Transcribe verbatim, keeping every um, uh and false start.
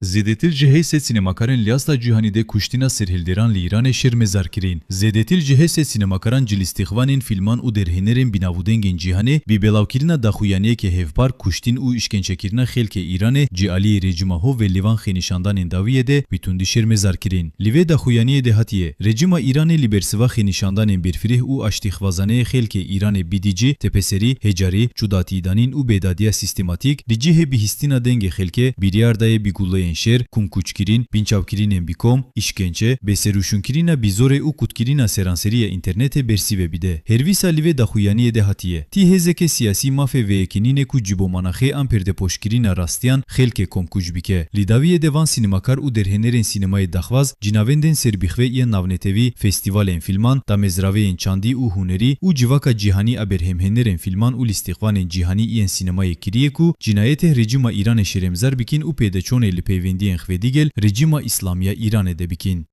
Zêdetir ji heyşt sed sînemakarên li asta cîhanî de kuştina serhildêran li Îranê şermezar kirin. Zêdetir ji heyşt sed sînemakaran ji lîstîxvanên fîlman û derhênerên bînavûdengên cîhanê bi belawkirina daxuyaniyeke hevpar, kuştin û îşkencekirina xelkê Îranê ji aliyê rejîma Ho ve li van xênîşandanên dawiyê de bi tundî şermezar kirin. Li vê daxuyaniyê de hatiye, rejîma Îranê li bersiva xênîşandanên berfireh û aştîxwazaneyê xelkê Îranê bi dî cî, tepeserî, hecarî, çûdatîdanîn û bêdadiya sîstematîk, di cihê bihîstina dengê xelkê, biryar daye bi guleyên şer, komkûçkirin, binçavkirinên bi kom, îşkence, bêserûşûnkirina bi zorê û kutkirina seranserî ya înternetê bersîve bide. Her wisa li vê daxuyaniyê de hatiye, tî hêzeke siyasî mafê veyekînînê ku cîbomana xê an perdepoşkirina rastiyan xelkê komkûç bike. Li dawiyê de van sînemakar û derhênerên sînemayê daxwaz, cinavendên serbixwe yên navnetewî, festîvalên fîlman, damezraveyên çandî û hunerî û civaka cîhanî a berhemhênerên fîlman û lîstîxvanên cîhanî yên sînemayê kiriye ku cinayetê rejîma Îranê şeremzar bikin û pêdeçûnê li peywendiyên xwe digel rejîma Îslamî ya Îranê de bikin.